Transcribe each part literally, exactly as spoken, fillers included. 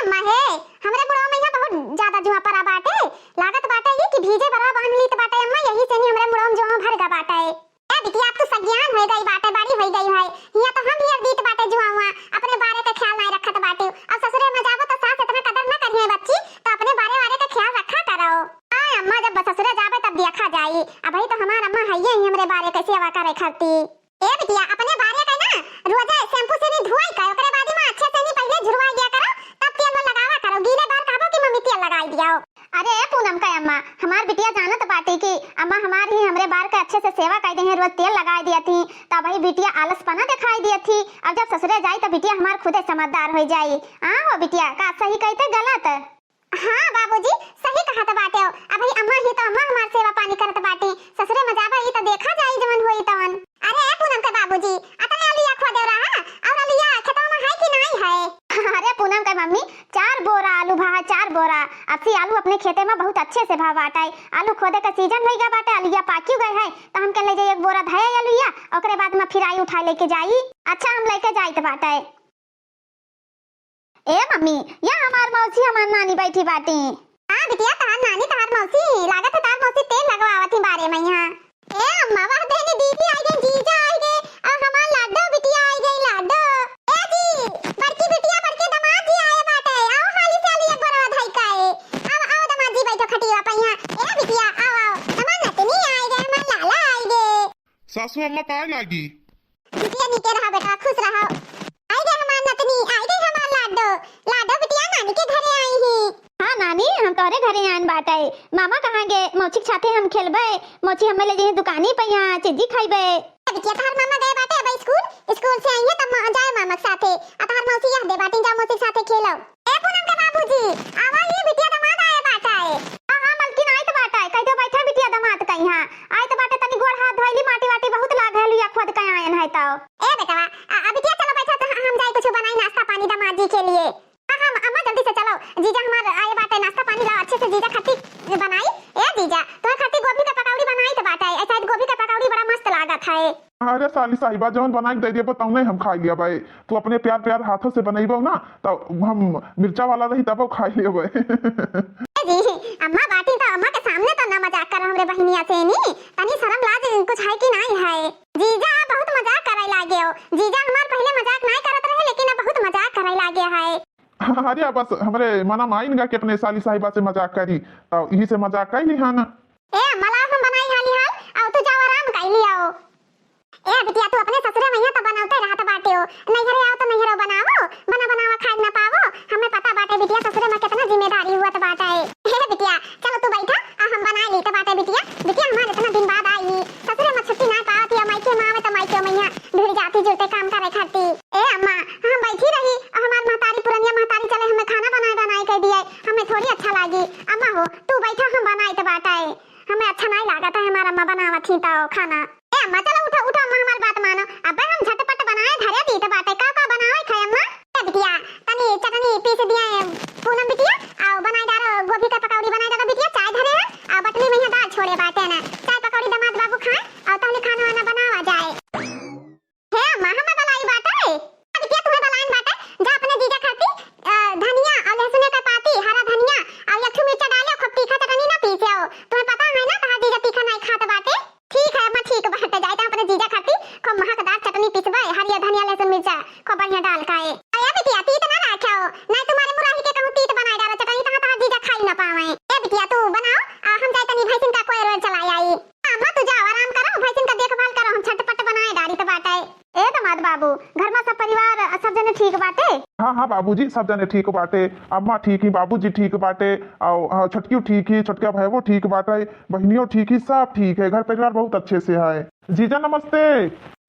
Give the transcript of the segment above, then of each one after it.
अम्मा हे, हमरे मुड़वा में यहाँ बहुत ज्यादा जुआ परा बाटे। लागत बाटे ये कि भीजे बरवा बांध लीत बाटे अम्मा, यही से नहीं हमरे मुड़वा में जुआ भर गा बाटे। ए बिटिया, अब तू सज्ञान होई गई बाटे, बड़ी होई गई है। हियाँ तो हम भी अब दीत बाटे जुआवा, अपने बारे के ख्याल नहीं रखत बाटे। अब ससुरे में जाबो तो सास इतना कदर ना करिए बच्ची, तो अपने बारे वारे के ख्याल रखा करो। आय अम्मा, जब ससुरे जाबे तब देखा जाई। अबही तो हमार अम्मा हइये ही हमरे बारे के सेवा करे खाती। ए बिटिया, अपने बारे के ना रोजे शैम्पू से नहीं धोई का, ओकरे बाद में अच्छे से नहीं पहले झुरवा दिया करो, तब तेल वो लगावा करो। गीले बार कहबो कि मम्मी तेल लगाई दिया हो। अरे ए पूनम का अम्मा, हमार बिटिया जानत बाटी कि अम्मा हमार ही हमरे बार के अच्छे से सेवा कर दे हैं, रोज तेल लगाई दिया थी, तब ही बिटिया आलसपना दिखाई दिया थी। अब जब ससुरे जाई तो बिटिया हमार खुदे समझदार हो जाई। हाँ हो बिटिया, का सही कहते गलत? हाँ बाबूजी, सही कहत बाटे हो। अबही अम्मा ही तो अम्मा हमार सेवा पानी करत बाटी, ससुरे में जाबा ई तो देखा जाई जवन होई तवन। अरे ए पूनम के बाबूजी, अतने अलुइया खो दे रहा, और अलुइया खेतवा में है कि नहीं है? अरे पूनम के मम्मी, चार बोरा आलू भा है, चार बोरा। अस्सी आलू अपने खेते में बहुत अच्छे से भा बाटे। आलू खोदे का सीजन होई गा बाटे, अलुइया पाक्यू गए है, तो हम के ले जाई एक बोरा धया अलुइया, ओकरे बाद में फिर आई उठा लेके जाई। अच्छा, हम लेके जाइत बाटे। ए मम्मी, या हमार मौसी, हमार नानी बैठी बाटी। हाँ बिटिया, तहार नानी, तहार मौसी, लागत है तहार मौसी तेल लगवावत ही बारे में यहाँ। ए अम्मा, वाह बहनी, दीदी आई गई, जीजा आई गए, और हमार लाडो बिटिया आई गई, लाडो। ए जी, बड़की बिटिया, बड़के दामाद जी आए बाटे, आओ हाली से हाली एक बरवा धाई का ए। आओ, आओ दामाद जी, बैठो खटिया पे यहाँ। ए बिटिया, आओ, आओ, हमार नतनी आई गए, हमार लाला आई गए। सासू अम्मा पाए लागी। बिटिया नीके रहा बेटा, खुश रहा। आई गए हमार नतनी, आई गए हमार लाडो। लाडो बिटिया नानी के घरे आई ही। हाँ नानी, हम तोरे घरे आन बाटे। मामा कहाँ गए? मौसी के साथे हम खेलबे। मौसी हमें ले जइहे दुकानी पे, यहाँ चिज्जी खाइबे। ए बिटिया, तहार मामा गए बाटे अब स्कूल, स्कूल से आई है तब मा-, जाए मामा के साथे। आ तहार मौसी यहाँ दे बाटी, जा मौसी के साथे खेलो। ए पूनम के बाबूजी, आवा, ये बिटिया दामाद आए बाटे। हाँ, हाँ, मलकिन आइत बाटे, कह दो बैठा बिटिया दामाद का यहाँ। आइत बाटे, तनी गोड़ हाथ धोइली, माटी वाटी बहुत लाग है, लुइया खोद के आयन है तो। ए बेटवा, आ, आ बिटिया चलो बैठा, तो हम जाए कुछ बनाई नाश्ता पानी दामाद जी के लिए। हाँ, हाँ, अम्मा जल्दी से चलो, जीजा हमार आए बाटे, नाश्ता पानी लाओ अच्छे से जीजा खातिर बनाई। ए जीजा, तुम्हारे खातिर गोभी का पकौड़ी बनाई तो बाटे, ऐसा गोभी का पकौड़ी बड़ा मस्त लागत है। अरे साली साहिबा, जौन बनाई के दे दिया, बताओ नहीं हम खा लिया भाई। तू अपने प्यार प्यार हाथों से बनइबो ना, तो हम मिर्चा वाला रही तब खाई लेबे। ए जी, अम्मा बाटी तो अम्मा के सामने तो ना मजाक करो हमरे बहिनिया से नी, तनी शर्म लाज कुछ है कि नहीं है? जीजा बहुत मजाक करे लागे हो। जीजा हमार पहले मजाक नहीं करत रहे, लेकिन अब बहुत मजाक करे लागे है। अरे बस हमरे मना माइन गा कि अपने साली साहिबा से मजाक करी, तो यही से मजाक कर ली है ना। ए अम्मा, लाओ हम बनाई हाली हाल, आओ तू जाओ आराम कर लियाओ। ए बिटिया, तू अपने ससुरे में यहाँ तो बनावते रहत बाटे हो, नैहरे आओ तो नैहरे बनावो, बना बनावा खाए न पावो। हमें पता बाटे बिटिया, ससुरे में कितना जिम्मेदारी हुआ तो बाटे। ए बिटिया, चलो तू बैठा, आ हम बनाए ली तो बाटे बिटिया। बिटिया हमारे इतना दिन बाद आई, ससुरे में छुट्टी ना पावत ही, मायके में आवे तो मायके में यहाँ भिड़ जाती जुलते काम करे खाती। ए अम्मा, हम बैठी रही, आ हमार महतारी, पुरनिया महतारी चले हमें खाना बनाए बनाए कह दिए, हमें थोड़ी अच्छा लागी। अम्मा हो, तू बैठा, हम बनाए तो बाटे, हमें अच्छा नहीं लागत है, हमार अम्मा बनावत ही तो खाना। ए अम्मा, चलो उठो, उठो अम्मा, हमार बात मानो। अबे हम झटपट बनाए धरे दी तो बाटे, का का बनावे खाए अम्मा? ए बिटिया, तनी चटनी पीस दिया है पूनम बिटिया, आओ बनाए डारो गोभी का पकौड़ी बनाए डारो बिटिया, चाय धरे है, आओ बटली में यहाँ दाल छोड़े बाटे ना, चाय पकौड़ी दामाद बाबू खाए, आओ तहले खाना वाना बनावा जाए। हे अम्मा, हमें बलाई बाटे। अब के तुम्हें बलाइन बाटे, जा अपने जीजा खाती, अ, धनिया और लहसुन का पाती, हरा धनिया और एक ठो मिर्चा डाले, खूब तीखा चटनी ना पीसे हो। तुम्हें पता है ना, तहार जीजा तीखा नहीं खात बाटे। ठीक है अम्मा, ठीक बाटे, जाए तो अपने जीजा खाती खूब महकदार चटनी पीसबे, हरियर धनिया, लहसुन, मिर्चा खूब बढ़िया डाल का है। अरे बिटिया, तीत ना रखे हो, नहीं तुम्हारे मुराही के कहूँ तीत बनाए डालो चटनी, तहाँ तहार जीजा खाई ना पावे। ए बिटिया, तू बनाओ, आ हम जाए तनी भैंसिन का कोयर चलाए आई। अम्मा, तू जाओ, आराम करो, भैंसिन का देखभाल करो, हम झटपट बनाए डारी तो बाटे। ए दामाद बाबू, घर में सब परिवार, सब जने ठीक बाटे? हाँ, हाँ बाबूजी, सब जने ठीक बाटे। अम्मा ठीक ही, बाबूजी ठीक बाटे, और हाँ, छोटकियो ठीक ही, छोटका भाईवो ठीक बाटे, बहनियो ठीक ही, सब ठीक है, घर परिवार बहुत अच्छे से है। जीजा नमस्ते।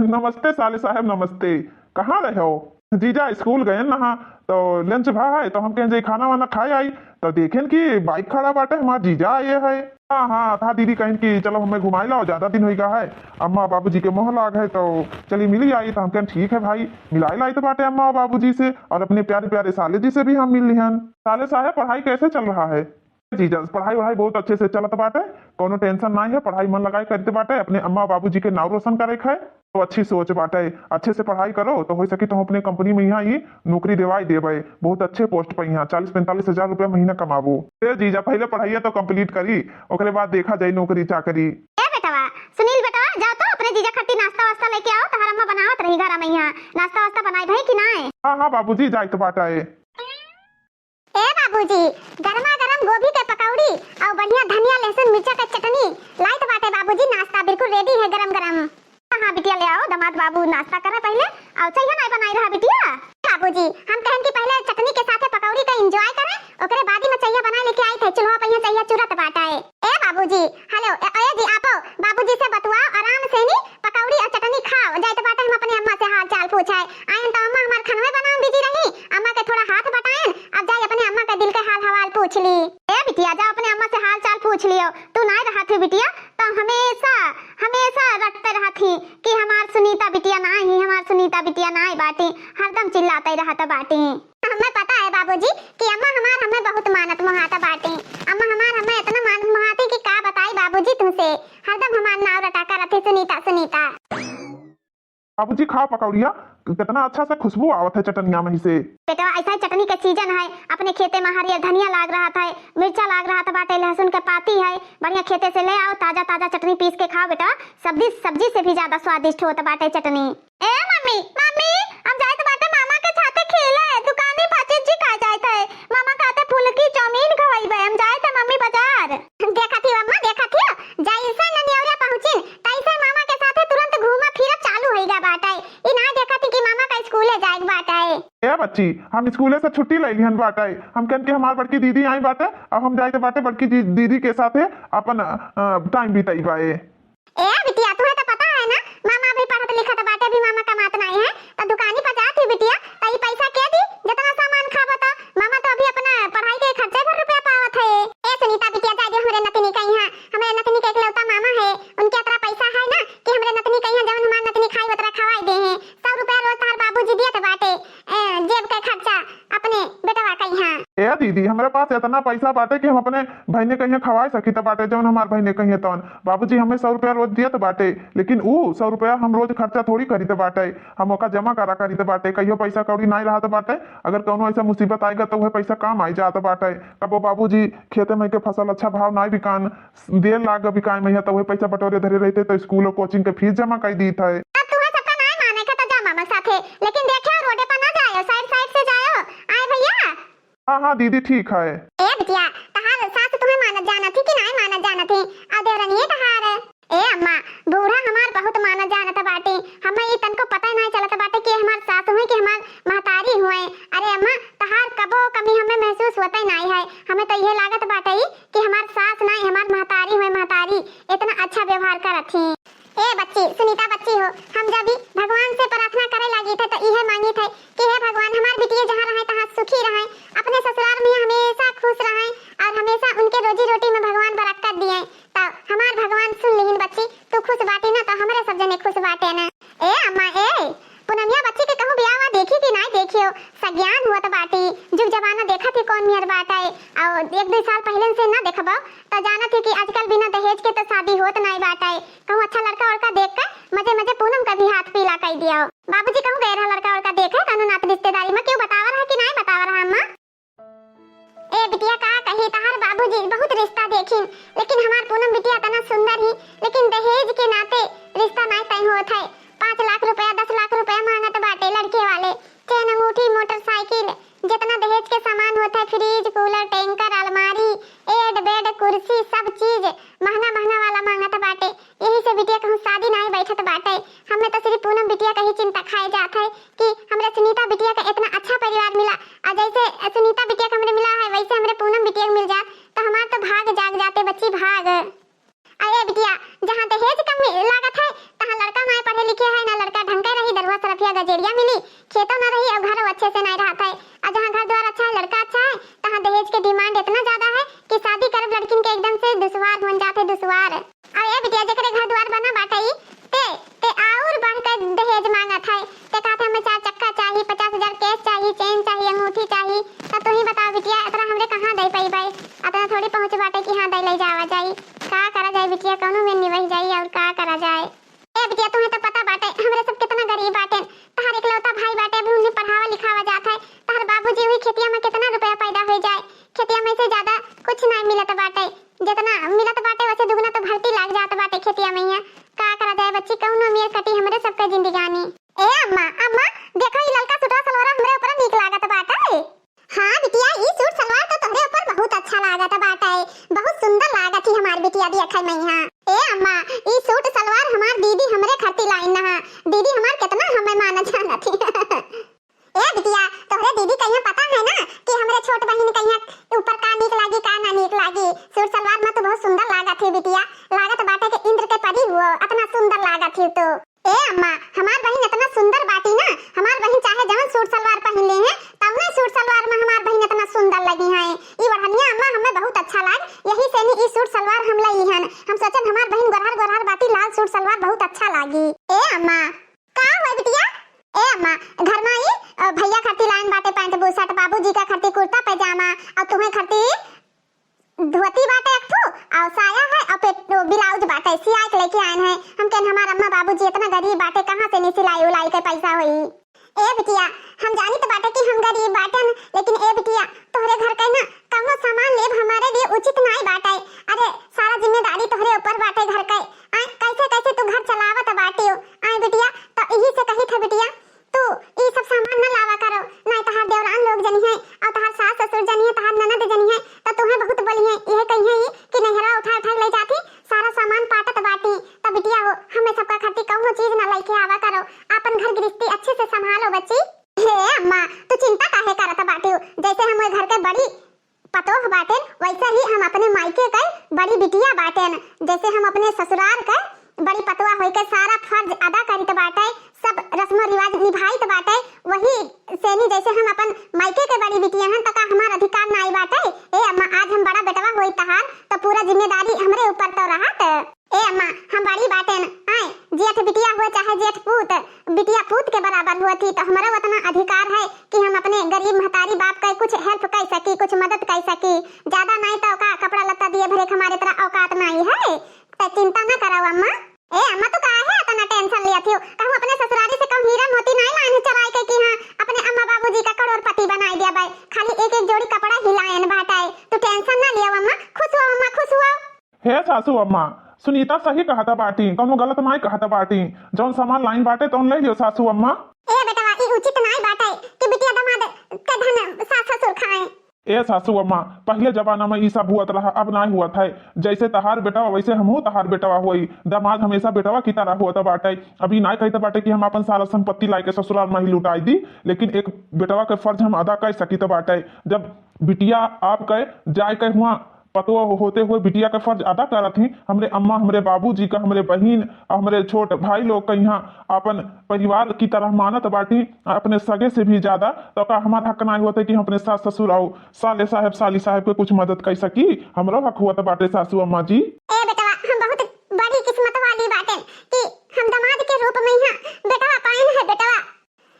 नमस्ते साले साहब, नमस्ते। कहाँ रहे हो? जीजा स्कूल गए ना, तो लंच भा है, तो हम कहें जे खाना वाना खाए आई, तो देखें कि बाइक खड़ा बाटे, हमार जीजा आए है। हाँ, हाँ, था दीदी कहिन कि चलो हमें घुमाई लाओ, ज्यादा दिन होई गा है, अम्मा बाबूजी के मोह लाग है, तो चली मिली आई। तो हम कहें ठीक है भाई, मिलाई लाई तो बाटे अम्मा और बाबूजी से, और अपने प्यारे प्यारे साले जी से भी हम मिल लिहन। साले साहब, पढ़ाई कैसे चल रहा है? जीजा, पढ़ाई वढ़ाई बहुत अच्छे से चलत बाटे, कौनो tension नाई है, पढ़ाई मन लगाए करते बाटे, अपने अम्मा बाबूजी के नाव रोशन करे के है, तो अच्छी सोच बाटे, अच्छे से पढ़ाई करो, तो हो सकी तो अपने company में यहाँ ई नौकरी देवाई देबे, बहुत अच्छे post पे यहाँ चालीस पैंतालीस हजार रुपया महीना कमाबो। ए जीजा, पहले पढ़ाइया तो complete करी, ओकरे बाद देखा जाई नौकरी चाकरी। ए बेटवा, सुनील बेटवा, जाओ तो अपने जीजा खातिर नाश्ता वास्ता लेके आओ, तहार अम्मा बनावत रही घर में यहाँ, नाश्ता वास्ता बनाई भाई कि नाय? हाँ, हाँ बाबूजी, जाइत बाटे। ए बाबूजी, गरमा गरम गोभी के पकौड़ी अउ बढ़िया धनिया, लहसुन, मिर्चा के चटनी लाइत बाटे बाबूजी, नाश्ता बिल्कुल ready है गरम गरम। हाँ, हाँ बिटिया, ले आओ, दामाद बाबू नाश्ता करे पहले, अउ चहिया नाई बनाई रहा बिटिया। बाबूजी, हम कहन कि पहले चटनी के साथे पकौड़ी का enjoy करें, ओकरे बाद ही में चहिया बनाए लेके आई थे, चूल्हा पे यहाँ चहिया चुरत बाटे। ए बाबूजी, hello, ए, ए जी, आपो, बाबूजी से बतुआओ, आराम से नी, पकौड़ी अउ चटनी खाओ, जाइत बाटे हम अपने अम्मा से हाल चाल पूछे। आयन तो अम्मा हमार खनवे बनावे में busy रही, अम्मा के थोड़ा हाथ बटायन, अब जाई अपने अम्मा के दिल के हाल हवाल पूछ ली। ए बिटिया, जा अपने अम्मा से हाल चाल पूछ लियो, तू नाई रहत ही बिटिया, तो हमेशा, हमेशा रटते रहत ही कि हमार सुनीता बिटिया नाई ही, हमार सुनीता बिटिया नाई बाटी, हरदम चिल्लाते रहत बाटी। हमें पता है बाबूजी कि अम्मा हमार हमें बहुत मानत मोहात बाटी। अम्मा हमार हमें इतना मान मोहाती कि का बताई बाबूजी तुमसे। हरदम हमार नाव रटा करत है सुनीता, सुनीता। बाबूजी खाओ पकौड़िया, कितना अच्छा से खुशबू आवत है चटनिया में से। बेटवा, ऐसा ही चटनी के season है, अपने खेते में हरियर धनिया लाग रहत है, मिर्चा लाग रहत बाटे, लहसुन के पाती है, बढ़िया खेते से ले आओ, ताजा ताजा चटनी पीस के खाओ बेटवा, सब्जी, सब्जी से भी ज्यादा स्वादिष्ट होत बाटे चटनी। ए मम्मी, मम्मी, हम जाइत बाटे मामा के साथे खेले, दुकानी पर चिज्जी खाए जाइत है। मामा कहते फुलकी चाउमीन खवाइबे, हम जाइत है मम्मी बाजार। देखत ही अम्मा, देखत ही, जैसे ननियौरा पहुँचिन, तैसे मामा के साथे तुरंत घूमा फिरा चालू होइगा बाटे। ई ना देखत ही कि मामा का स्कूले जाए के बाटे। ए बच्ची, हम स्कूले से छुट्टी ले लिहन बाटे, हम कहन कि हमार बड़की दीदी आई बाटे, अब हम जाइत बाटे बड़की दी-, दीदी के साथे अपन, अ, time बिताइबे। ए बिटिया, तुहे तो पता है ना, मामा अभी पढ़त लिखत बाटे, अभी मामा कमात नाई है, तो दुकानी पर जात ही बिटिया, तो ई पैसा के दी, जितना सामान खाबो तो? मामा तो अभी अपना पढ़ाई के खर्चे भर रुपया पावत है। ए सुनीता बिटिया, जाए दे हमरे नतनी का यहाँ, हमरे नतनी के इकलौता मामा है, उनके अतरा पैसा है ना कि हमरे नतनी का यहाँ जवन हमार नतनी खाई उतरा खवाई दे हैं। सौ रुपया रोज तहार बाबूजी दियत बाटे, ए, जेब के खर्चा अपने बेटवा का यहाँ। ए दीदी, हमरे पास इतना पैसा बाटे कि हम अपने बहिने कहिए खवाए सकित बाटे, जौन हमार बहिने कहिए तौन। बाबूजी हमें सौ रुपया रोज दियत बाटे, लेकिन ऊ सौ रुपया हम रोज खर्चा थोड़ी करित बाटे, हम ओका जमा करा करित बाटे। कहियो पैसा कौड़ी नाई रहत बाटे, अगर कौनो ऐसा मुसीबत आएगा तो वह पैसा काम आई जात बाटे। कबो बाबूजी खेते में के फसल अच्छा भाव नाई बिकान, देर लाग बिकाए में, तो वह पैसा बटोरे धरे रहते तो स्कूल और कोचिंग के फीस जमा कर दीत है। अब तुम्हें सबका नाई माने का तो जा मामा साथे, लेकिन देखो रोडे पर ना जायो, side side से जायो। आए भैया, हाँ, हाँ दीदी, ठीक है। ए बिटिया, तहार सास तुम्हें मानत जानत ही कि नाई मानत जानत ही? आ देवरनिये तहार। ए अम्मा, बूढ़ा हमार बहुत मानत जानत बाटे। हमें ई तनको पता ही नाई चलत बाटे कि हमार सास हुई कि हमार महतारी हुए। अरे अम्मा, तहार कबो कमी हमें महसूस होते नाई है। हमें तो यह लागत बाटे कि हमार सास नाई, हमार महतारी हुए, महतारी इतना अच्छा व्यवहार करत ही। ए बच्ची, सुनीता बच्ची हो, हम जब भी भगवान से प्रार्थना करे लागी थे तो इहे मांगी थे कि हे भगवान, हमार बिटिया जहाँ रहे तहाँ सुखी रहे, अपने ससुराल में हमेशा खुश रहे और हमेशा उनके रोजी रोटी में भगवान बरकत दिए। तो हमार भगवान सुन लिहिन बच्ची, तू खुश बाटी ना तो हमरे सब जने खुश बाटे ना। ए अम्मा ए, पूनमिया बच्ची के कहूँ बियाह वा देखी कि नाई देखियो, सज्ञान होत बाटी, जुग जमाना देखत ही कौन नियर बाटे। और एक दो साल पहले से ना देखबो तो जानत ही कि आजकल बिना दहेज के तो शादी होत नाई बाटे। कहूँ अच्छा लड़का वड़का देख के मजे मजे पूनम का भी हाथ पीला कर दियो। बाबूजी कहूँ गए रहा लड़का वड़का देखे, कौनो नात रिश्तेदारी में क्यों बतावा रहा कि नाई बतावा रहा अम्मा? ए बिटिया, का कही, तहार बाबूजी बहुत रिश्ता देखिन, लेकिन हमार पूनम बिटिया इतना सुंदर ही, लेकिन दहेज के नाते रिश्ता नाई तय होत है। पाँच लाख रुपया, दस लाख रुपया मांगत बाटे लड़के वाले, चेन, अंगूठी, मोटरसाइकिल, जितना दहेज के सामान होत है, फ्रिज, कूलर, टैंकर, अलमारी, एड, बेड, कुर्सी, सब चीज महंगा महंगा वाला मांगत बाटे। यही से बिटिया कहूँ शादी नाई बैठत बाटे। हमें तो सिर्फ पूनम बिटिया का ही चिंता खाए जात है कि हमरे सुनीता बिटिया का इतना अच्छा परिवार मिला, और जैसे सुनीता बिटिया का हमरे मिला है, वैसे हमरे पूनम बिटिया का मिल जात, तो हमार तो भाग जाग जाते बच्ची, भाग। अरे बिटिया, जहाँ दहेज कम मि-, लागत है, तहाँ लड़का नाई पढ़े लिखे है, ना लड़का ढंग के रही, दरुआ सरफिया गजेड़िया मिली, खेतो ना रही और घरो अच्छे से नाई रहत है। और जहाँ घर द्वार अच्छा है, लड़का अच्छा है, तहाँ दहेज के demand इतना ज्यादा है कि शादी करब लड़किन के एकदम से दुश्वार होन जात है, दुश्वार। और ए बिटिया, जेकरे घर द्वार बना बाटे ई, ते, ते और बढ़ के दहेज मांगत है। ते कहत है, "हमें चार चक्का चाही, पचास हजार cash चाही, चेन चाही, अंगूठी चाही।" तो तू ही लागत बाटे, बहुत सुंदर लागत ही हमार बिटिया देखै मइहाँ। ए अम्मा, ई सूट सलवार हमार दीदी हमरे खातिर लाइन ह। दीदी हमार केतना हमें मानत जानत ही। ए बिटिया, तोहरे दीदी कइहाँ पता है ना कि हमरे छोट बहिन कइहाँ ऊपर का नीक लागी, का ना नीक लागी। सूट सलवार में तो बहुत सुंदर लागत ही बिटिया, लागत बाटे कि इंद्र के परी हुओ, अतना सुंदर लागत ही तू। ए अम्मा, हमार बहिन इतना सुंदर बाटी ना, हमार बहिन चाहे जवन सूट सलवार पहिन लेहें, तवने सूट सलवार में हमार बहिन इतना सुंदर लगी हैं। ई ओढ़निया अम्मा हमें बहुत अच्छा लाग, यही से नी ई सूट सलवार हम लई हन। हम सोचन हमार बहिन गोरहर गोरहर बाटी, लाल सूट सलवार बहुत अच्छा लागी। ए अम्मा, का हुआ बिटिया? ए अम्मा, घर में ई, अ, भैया खातिर लाइन बाटे पैंट बुशर्ट, बाबूजी का खातिर कुर्ता पैजामा, और तुम्हें खातिर धोती बाटे एक ठो, और साया है, और पेट, वो ब्लाउज बाटे, सियाई के लेके आयन है। हम कहन, "हमार अम्मा बाबूजी इतना गरीब बाटे, कहाँ से नी सिलाई उलाई के पैसा होई?" ए बिटिया, हम जानी तो बाटे कि हम गरीब बाटन, लेकिन ए बिटिया, तोहरे घर के ना कौनो सामान लेब हमारे लिए उचित नाई बाटे। अरे, सारा जिम्मेदारी तोहरे ऊपर बाटे घर के। आय, कैसे कैसे तू घर चलावत बाटियो? आय बिटिया, तो यही से कही था बिटिया, तू ई सब सामान न लावा करो, नाहीं तहार देवरान लोग जनिहैं, और तहार सास ससुर जनिहैं, तहार ननद जनिहैं, त तुहें बहुत बोलिहैं। इहे कहिहैं ई कि नैहरवा उठा उठा के ले जाती, सारा सामान पाटत बाटी। त बिटिया हो, हमें सबका खातिर कौनो चीज न लेके आवा करो, आपन घर गृहस्थी अच्छे से संभालो बच्ची। हे अम्मा, तू चिंता काहे करत बाटी? जैसे हम ओए घर के बड़ी पतोह बाटेन, वैसे ही हम अपने मायके के बड़ी बिटिया बाटेन। जैसे हम अपने ससुराल के बड़ी पतोह होई के सारा फर्ज अदा करित बाटे, सब रस्मो रिवाज निभाइत बाटे, वही सेनी जैसे हम अपन मायके के बड़ी बिटिया हन, त का हमार अधिकार नाई बाटे? ए अम्मा, आज हम बड़ा बेटवा होई तहार, त पूरा जिम्मेदारी हमरे ऊपर तो रहत। ए अम्मा, हम बड़ी बाटेन, आय, जेठ बिटिया हो चाहे जेठ पूत, बिटिया पूत के बराबर होत ही, त हमरो उतना अधिकार है कि हम अपने गरीब महतारी बाप के कुछ help कर सकी, कुछ मदद कर सकी। ज्यादा नाई तो का कपड़ा लत्ता दिए भरे के हमारे तरह औकात नाई है, त चिंता न करो अम्मा। ए अम्मा, तू काहे इतना tension लेत हो? कहूँ अपने ससुरारी से कहूँ हीरा मोती नाई लाइन चुराई के कि हाँ, अपने अम्मा बाबूजी का करोड़पति बनाई दिया बाई, खाली एक एक जोड़ी कपड़ा ही लायन बाटे। तू tension ना लियो अम्मा, खुश हो अम्मा, खुश हो। हे सासू अम्मा, सुनीता सही कहत बाटी, कौनो गलत नाई कहत बाटी। जौन सामान लाइन बाटे तौन ले लियो सासू अम्मा। ए बेटवा, ई उचित नाई बाटे कि बिटिया दामाद के धन सास ससुर खाएं। ए सासू अम्मा, पहिले जमाना में ई सब हुअत रहा, अब नाई हुअत है। जैसे तहार बेटवा वैसे हमहू तहार बेटवा होई। दामाद हमेशा बेटवा की तरह होत बाटे। अब ई नाई कहत बाटे कि हम अपन सारा संपत्ति लाइके ससुराल में ही लुटाई दी, लेकिन एक बेटवा के फर्ज हम अदा कर सकित बाटे। जब बिटिया आपके जाए के हुआ पतोह होते हुए बिटिया का फर्ज अदा करत ही। हमरे अम्मा, हमरे बाबूजी का, हमरे बहिन, हमरे छोट भाई लोग का यहाँ अपन परिवार की तरह मानत बाटी, अपने सगे से भी ज्यादा। तो का हमार हक नाई होते कि हम अपने सास ससुर और साले साहेब, साली साहेब के कुछ मदद कर सकी? हमरो हक होत बाटे सासू अम्मा जी। ए बेटवा, हम बहुत बड़ी किस्मत वाली बाटे कि हम दामाद के रूप में यहाँ बेटवा पाइन है बेटवा।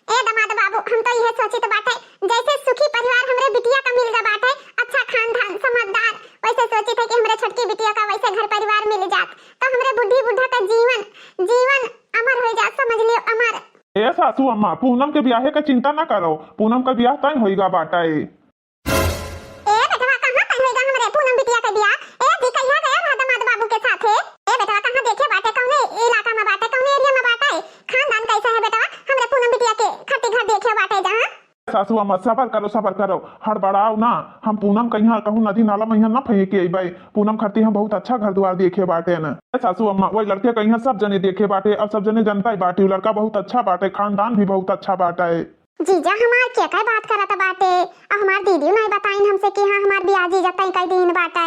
ए दामाद बाबू, हम तो इहे सोचित बाटे, जैसे सुखी परिवार हमरे बिटिया का मिल गा बाटे, अच्छा खानदान, समझदार, वैसे सोचित है कि हमरे छोटकी बिटिया का वैसे घर परिवार मिल जात, तो हमरे बूढ़ी बूढ़ा का जीवन, जीवन अमर हो जात, समझ लियो, अमर। ए सासू अम्मा, पूनम के ब्याहे का चिंता ना करो, पूनम का ब्याह तय होइगा बाटे। ए बेटवा, कहाँ तय होइगा हमरे पूनम बिटिया के बियाह? ए जी, कहिया गया रहा दामाद बाबू के साथे? ए बेटवा, कहाँ देखे बाटे, कौने इलाका में बाटे, कौने area में बाटे? खानदान कैसे है बेटवा? हमरे पूनम बिटिया के खट्टी घर देखे बाटे जहाँ। सासू अम्मा, सबर करो, सबर करो, हड़बड़ाओ ना। हम पूनम कहिया कहूँ नदी नाला में यहाँ ना फेंके अइबै। पूनम खट्टी हम बहुत अच्छा घर दुआर देखे बाटे न। ए सासू अम्मा, वही लड़के कहिया सब जने देखे बाटे और सब जने जनता ही बाटे, उ लड़का बहुत अच्छा बाटे, खानदान भी बहुत अच्छा बाटे। जीजा हमार के काय बात करत बाटे? अब हमार दीदी नाई बताइन हमसे कि हाँ, हमार बियाह जीजा तय कई दिन बाटे,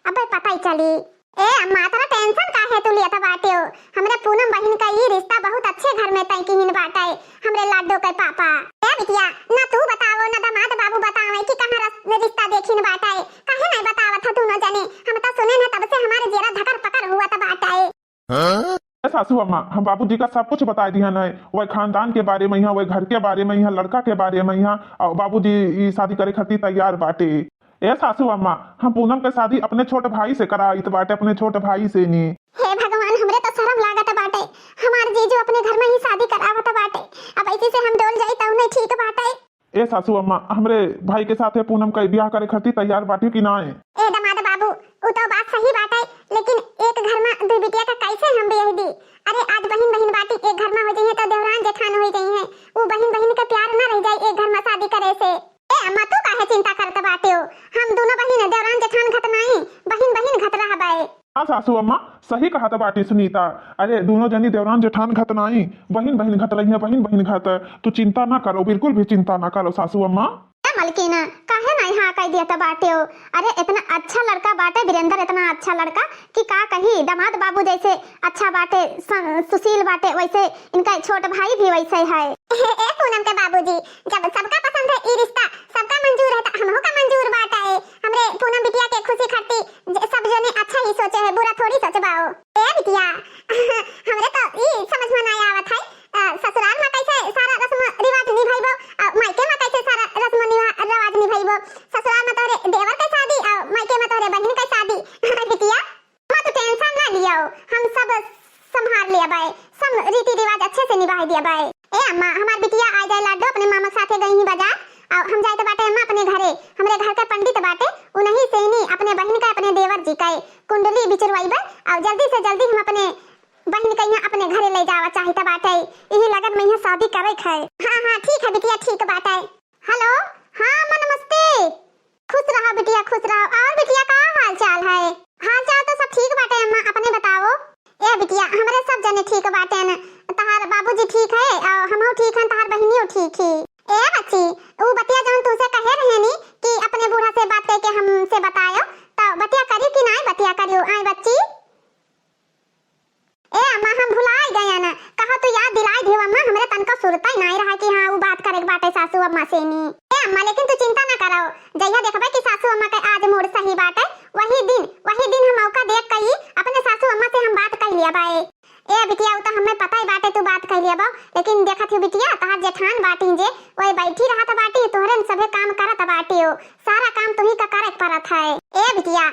अबे पता ही चली। ए अम्मा, इतना tension काहे तू लेत बाटे हो? हमरे पूनम बहिन का ई रिश्ता बहुत अच्छे घर में तय किहिन बाटे, हमरे लाडो के पापा। ए बिटिया, ना तू बतावो, ना दामाद बाबू बतावे कि कहाँ रस-, रिश्ता देखिन बाटे, काहे नाई बतावत ह दोनों जने? हम तो सुने न तब से हमारे जेरा धकर पकर हुआ त बाटे। ए सासू अम्मा, हम बाबूजी का सब कुछ बताई दिहन है, वह खानदान के बारे में यहाँ, वह घर के बारे में यहाँ, लड़का के बारे में यहाँ, और बाबूजी ई शादी करे खातिर तैयार बाटे। ए सासू अम्मा, हम पूनम के शादी अपने छोट भाई से कराइत बाटे, अपने छोट भाई से नी। हे भगवान, हमरे तो शरम लागत बाटे, हमार जीजू अपने घर में ही शादी करावत बाटे, अब ऐसे से हम डोल जाई तौने ठीक बाटे। ए सासू अम्मा, हमरे भाई के साथे पूनम का ब्याह करे खातिर तैयार बाटी कि नाय? ए दामाद बाबू, उ तो बात सही बाटे, लेकिन एक घर में दुई बिटिया का कैसे हम ब्याह दी? अरे, आज बहिन बहिन बाटी एक घर में हो जइहे तो देवरान जेठान हो जइहे, उ बहिन बहिन के प्यार न रह जाए एक घर में शादी करे से। ए अम्मा, तू काहे चिंता करत बाट्यो, हम दुनो बहिन देवरान जेठान घत नाई, बहिन बहिन घत रहबे। हाँ सासू अम्मा, सही कहत बाटी सुनीता। अरे दुनो जनी देवरान जेठान घत नाई, बहिन बहिन घत रहिया, बहिन बहिन घत। तू चिंता ना करो, बिल्कुल भी चिंता ना करो सासू अम्मा। ए मलकिन, काहे नाई हाँ कह दिया त बाट्यो? अरे इतना अच्छा लड़का बाटे वीरेंद्र, इतना अच्छा लड़का कि का कही। दामाद बाबू जैसे अच्छा बाटे, स-, सुशील बाटे, वैसे इनका छोट भाई भी वैसे है। ए पूनम के बाबूजी, जब सबका पसंद है ई रिश्ता, सबका मंजूर है, त हमहू का मंजूर बाटे। हमरे पूनम बिटिया के खुशी खातिर ज-, सब जने अच्छा ही सोचे है, बुरा थोड़ी सोचबाओ। ए बिटिया, हमरे तो ई समझ में नाई आवत है, अ, ससुराल में कैसे सारा रस्म रिवाज निभाइबो, अ, मायके में कैसे सारा रस्म निवा-, रिवाज निभाइबो? ससुराल में तोहरे देवर के शादी, अ, मायके में तोहरे बहिन के शादी। बिटिया, मत tension ना लियो, हम सब संभाल लेबे, सब रीति रिवाज अच्छे से निभाई देबे। ए अम्मा, हमार बिटिया आ जाए लाडो, अपने मामा के साथे गई ही बाजार, अ, हम जाए तो बाटे अम्मा अपने घरे, हमरे घर के पंडित बाटे, उन्हीं से ही अपने बहिन का, अपने देवर जी का कुंडली बिचरवाइबे, अ, जल्दी से जल्दी हम अपने बहिन के यहाँ अपने घरे ले जावा चाहित बाटे, यही लगन में यहाँ शादी करे के है। हाँ, हाँ, ठीक है बिटिया, ठीक बाटे। हेलो, हाँ अम्मा, नमस्ते। खुश रहा बिटिया, खुश रहा। और बिटिया, का हाल चाल है? हाल चाल तो सब ठीक बाटे अम्मा, अपने बताओ। ए बिटिया, हमरे सब जने ठीक बाटे न, तहार बाबूजी ठीक है और हमहू ठीक हैं, तहार बहिनियो ठीक ही। ए बच्ची, ऊ बतिया जौन तुमसे कहे रहे नी कि अपने बूढ़ा से बात करके हमसे बतायो, तो बतिया करियो कि नाई बतिया करियो? आए बच्ची। ए अम्मा, हम भुलाई गयन, कहो तू याद दिलाई दियो अम्मा, हमरे तनको सुरता ही नाई रहा कि हाँ, ऊ बात करे के बाटे सासू अम्मा से नी। ए अम्मा, लेकिन तू चिंता ना करो, जहिया देखबे कि सासू अम्मा के आज मूड सही बाटे, वही दिन, वही दिन हम ओका देख के ही अपने सासू अम्मा से हम बात कह लिया बाए। ए बिटिया, ऊ तो हमें पता ही बाटे तू बात कह लिया बाओ, लेकिन देखत ही बिटिया, तहार जेठान बाटी जे, वही बैठी रहत बाटी, तोहरे न सभे काम करत बाटी हो, सारा काम तुही का करे के परत है। ए बिटिया,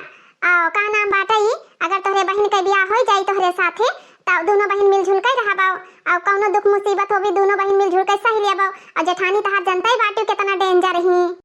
आओ, का नाम बाटे ई? अगर तोहरे बहिन के बियाह होई जाई तोहरे साथे, त दुनो बहिन मिलजुल के रहबाओ। अउ कौनो दुख मुसीबत होवी, दुनो बहिन मिलजुल के सही लेबाओ। अउ जेठानी तहार जनते बाटू केतना danger ही।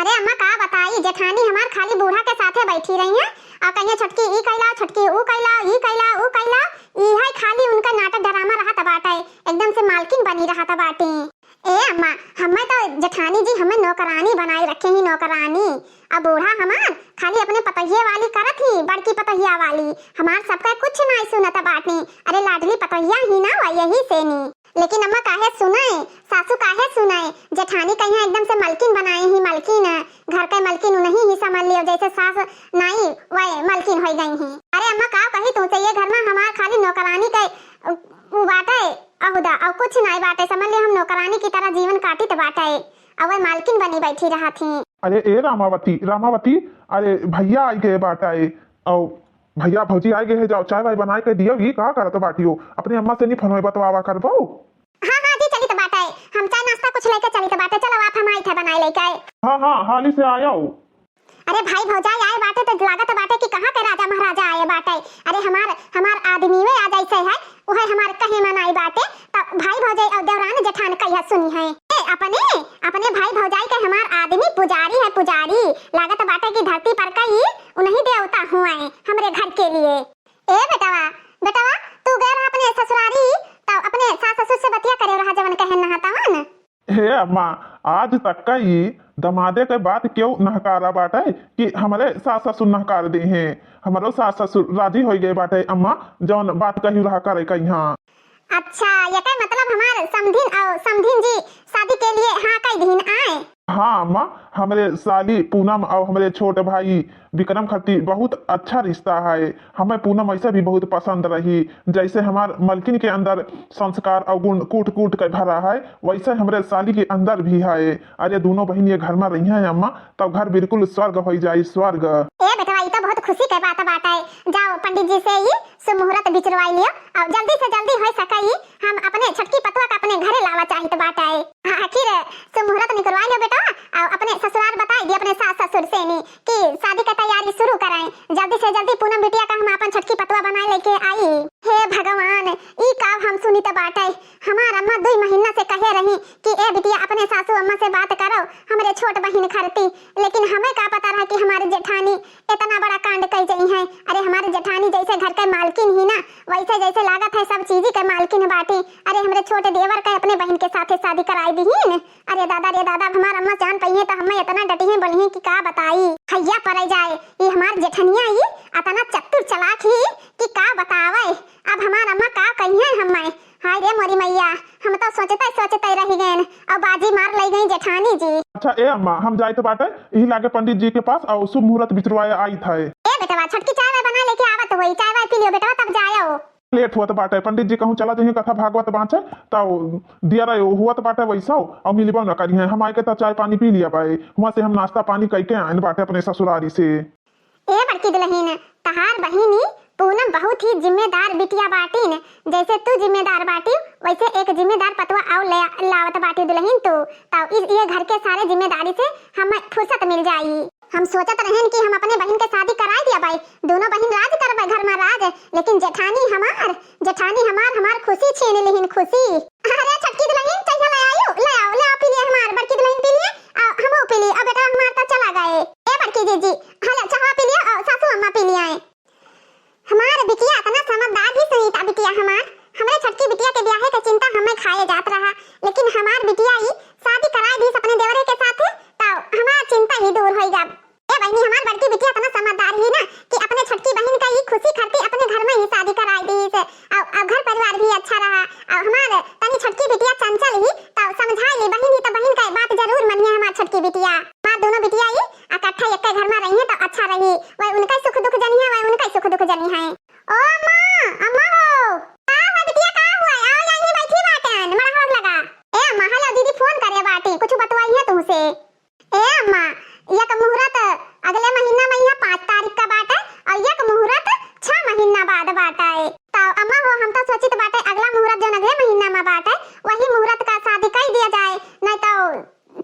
अरे अम्मा, का बताई, जेठानी हमार खाली बूढ़ा के साथे बैठी रही है अउ कहिए, "छोटकी ई कैला, छोटकी ऊ कैला, ई कैला, ऊ कैला।" ई है खाली उनका नाटक ड्रामा रहत बाटे, एकदम से मालकिन बनी रहत बाटी। ए अम्मा, हमें तो जेठानी जी हमें नौकरानी बनाए रखे ही, नौकरानी। अब बूढ़ा हमार खाली अपने पतोहिए वाली करत ही, बड़की पतोहिया वाली। हमार सबका कुछ नाई सुनत बाटी। अरे लाडली पतोहिया ही ना, वह यही से नी। लेकिन अम्मा काहे सुनाए, सासू काहे सुनाए? जेठानी कहिया एकदम से मलकिन बनाए ही, मलकिन, घर के मलकिन उन्हीं ही समझ लियो, जैसे सास नाई वह मलकिन होई गई ही। अरे अम्मा का कही तुमसे, ये घर में हमार खाली नौकरानी के उ, उ बाटे अहुदा, अउ कुछ नाई बाटे, समझ लियो हम नौकरानी की तरह जीवन काटित बाटे, अउ वह मालकिन बनी बैठी रहत ही। अरे ए रामावती, रामावती, अरे भैया आई गए बाटे, अउ भैया भौजी आई गए है, जाओ चाय वाय बनाए के दियो, ई का करत बाटियो? अपने अम्मा से नी फोन में बतवावा करबो? हाँ, हाँ जी, चलित बाटे, हम चाय नाश्ता कुछ लेके चलित बाटे, चलो आप हम आई थे बनाए लेके आए। हाँ, हाँ, हाली से आयो। अरे भाई भौजाई आए बाटे तो लागत बाटे कि कहाँ के राजा महाराजा आए बाटे। अरे हमार, हमार आदमी वे आ जैसे है, उहे हमार कहे मन आई बाटे, त भाई भौजाई अउ देवरान जेठान कहिया सुनी है। ए, अपने, अपने भाई भौजाई के हमार आदमी पुजारी है, पुजारी। लागत बाटे कि धरती पर कई उन्हीं देवता हुए हमरे घर के लिए। ए बेटवा, बेटवा, तू गए रहा अपने ससुरारी, त अपने सास ससुर से बतिया करे रहा जवन कहे नहा तवन। हे अम्मा, आज तक का ई दमादे के बात केहू नहकारा बाटे कि हमरे सास ससुर नहकार दे हैं। हमरो सास ससुर राजी होई गए बाटे अम्मा, जौन बात कही रहा करे कहिया। अच्छा, एकर मतलब हमार समधिन अउ समधिन जी शादी के लिए हाँ कह दीन आए? हाँ अम्मा, हमरे साली पूनम अउ हमरे छोट भाई विक्रम खातिर बहुत अच्छा रिश्ता है। हमें पूनम ऐसे भी बहुत पसंद रही, जैसे हमार मलकिन के अंदर संस्कार अउ गुण कूट कूट के भरा है, वैसे हमरे साली के अंदर भी है। अरे दुनो बहिन ये घर में रही हैं अम्मा, तब घर बिल्कुल स्वर्ग होई जाई, स्वर्ग। ए बेटवा, ई तो बहुत खुशी के बात बाटे। जाओ पंडित जी से ई सुमुहूर्त बिचरवाई लियो अउ जल्दी से जल्दी होई सके ई हम अपने छोटकी पतवा का अपने घरे लावा चाहित बाटे। आखिर सुमुहूर्त निकरवाई लियो बेटवा अउ अपने ससुराल बताई दी अपने सास ससुर से नी कि शादी का तैयारी शुरू कराएं, जल्दी से जल्दी पूनम बिटिया का हम अपन छोटकी पतवा बनाए लेके आई। हे भगवान, ई का हम सुनित बाटे, हमार अम्मा दुई महीना से कहे रही कि ए बिटिया, अपने सासू अम्मा से बात करो, हमरे छोट बहिन खरती, लेकिन हमें का पता रहा कि हमारे जेठानी इतना बड़ा कांड कइ जइहैं। अरे, हमारे जेठानी जइसे घर के मालकिन ही ना, वइसे जइसे लागत है सब चीजी के मालकिन बाटी। अरे, हमरे छोटे देवर के अपने बहिन के साथे शादी कराइ दिहिन। अरे दादा, रे दादा, अब हमार अम्मा जान पइहैं त हमें इतना डटिहैं बोलिहैं कि का बताई। हैया परै जाए, ई हमार जेठनिया ई अतना चतुर चलाक ही कि का बतावै। अब हमार अम्मा का कहिहैं हमें। हाय रे मोरी मैया, हम तो सोचते सोचते रहि गएन, अउ बाजी मार लइ गई जेठानी जी। अच्छा ए अम्मा, हम जाइत बाटे, इही लागे पंडित जी के पास, अउ शुभ मुहूर्त बिचरवाए आइत है। ए बेटवा, छोटकी चाय वाय बना लेके आवत होई, चाय वाय पी लियो बेटवा, तब जायो। लेट होत बाटे, पंडित जी कहूँ चला जइहैं कथा भागवत बाँचे, तउ दियरा हुअत बाटे वइसो, अउ मिलबो न करिहैं। हम आइके त चाय पानी पी लिया बाए, हुआँ से हम नाश्ता पानी कइके आएन बाटे अपने ससुरारी से। ए बड़की दुलहिन, तहार बहिनी पूनम बहुत ही जिम्मेदार बिटिया बाटिन। जइसे तू जिम्मेदार बाटिउ, वइसे एक जिम्मेदार पतवा अउ ले लावत बाटिउ दुलहिन तू। तउ इस, ये घर के सारे जिम्मेदारी से हमें फुर्सत मिल जाई। हम सोचत रहेन कि हम अपने बहिन के शादी कराइ दिया बाई, दुनो बहिन राज करबै घर मा राज, लेकिन जेठानी हमार, जेठानी हमार, हमार खुशी छीन लिहिन, खुशी। अरे छोटकी दुलहिन, चाय ले आयो, ले आओ, ले आओ, पी लिए हमार बड़की दुलहिन पी लिए, आ हमहू पी लिए, आ बेटा हमार तो चला गए। ए बड़की जीजी, हलो चाह पी लिए, आ सासू अम्मा पी लिए। हमार बिटिया इतना समझदार ही सुनीता बिटिया हमार, हमरे छोटकी बिटिया के ब्याहे के चिंता हमें खाए जात रहा, लेकिन हमार बिटिया ई शादी कराए दीस अपने देवरे के साथे, तो हमार चिंता ही दूर होई गब। ए बहिनी, हमार बड़की बिटिया इतना समझदार ही ना कि अपने छोटकी बहिन का ई खुशी खातिर अपने घर में ही शादी कराए दीस। अउ, अउ घर परिवार भी अच्छा रहा। अउ हमार तनी छोटकी बिटिया चंचल ही, तो समझाई ली बहिन ही, तो बहिन का बात जरूर मनिए हमार छोटकी बिटिया। हमार दोनों बिटिया ही इकट्ठा एक घर में रही है तो अच्छा रही। वह उनका सुख दुख जनी है, वह उनका सुख दुख जनी है। ओ अम्मा, अम्मा हो, का हुआ बिटिया, का हुआ? आओ, यहीं बैठी बाटन, मड़ा होग लगा। ए अम्मा, हेलो, दीदी फोन करे बाटी, कुछ बतवाई है तुमसे। ए अम्मा, एक मुहूर्त अगले महीना में यहाँ पाँच तारीख का बाटे अउ एक मुहूर्त छह महीना बाद बाटे। तो अम्मा हो, हम तो सोचित बाटे अगला मुहूर्त जौन अगले महीना में बाटे, वही मुहूर्त का शादी कइ दिया जाए, नहीं तो